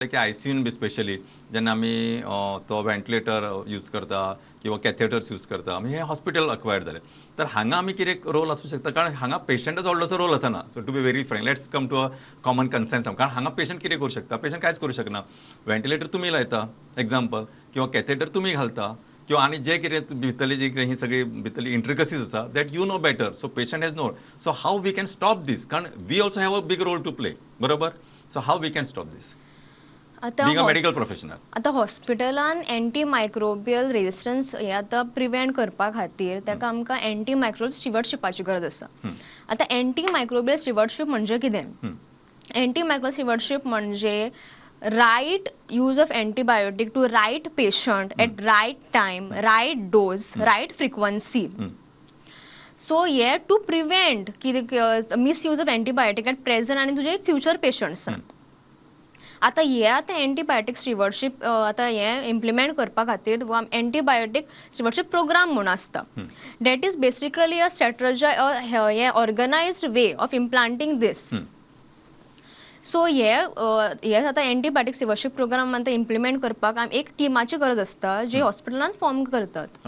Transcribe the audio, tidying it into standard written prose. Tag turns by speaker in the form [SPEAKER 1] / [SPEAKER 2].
[SPEAKER 1] की आयसीयून be specially जेन्ना आमी तो व्हेंटिलेटर यूज करता किंवा कॅथेटर्स यूज करता, आमी हे हॉस्पिटल अक्वायर्ड जाले, तर हांगा आमी कितें रोल आसूं शकता? कारण हांगा पेशंटाचो व्हडलोसो रोल आसना. So to be very frank, let's come to a common consensus. कारण हांगा पेशंट कितें करूं शकता? पेशंट कांयच करूं शकना. व्हेंटिलेटर तुमी लायता एग्जाम्पल, किंवा कॅथेटर तुमी घालता, किंवा आनी जे कितें भितरली जी कितें ही सगळी भितरली इंट्रिकसीज आसा, that you know better. So patient has no, so how we can stop this? कारण we also have a big role to play, बरोबर? So how we can stop this
[SPEAKER 2] आतां
[SPEAKER 1] being a medical professional?
[SPEAKER 2] आतां हॉस्पिटलान anti microbial resistance हे आतां prevent करपा खातीर ताका आमकां एंटी मायक्रोबियल स्टिवर्डशिपाची गरज आसा. आतां एंटी मायक्रोबियल स्टिवर्डशीप म्हणजे कितें? एंटी मायक्रोबियल स्टिवर्डशीप म्हणजे right use of antibiotic to right patient at right time, right dose, right frequency. So hey to prevent कितें, misuse of antibiotic at present आनी तुजे फ्युचर पेशंट्सान. आतां हे आतां एंटीबायोटीक स्टिवर्डशीप आतां हें इम्प्लिमेंट करपा खातीर एंटीबायोटीक स्टिवर्डशीप प्रोग्राम म्हूण आसता. That is basically a strategy, हें organized way of implanting this. So हे हे आतां एंटीबायोटीक स्टिवर्डशीप प्रोग्राम आतां इम्प्लिमेंट करपाक आमी एक टिमाची गरज आसता, जी हॉस्पिटलान फॉर्म करतात.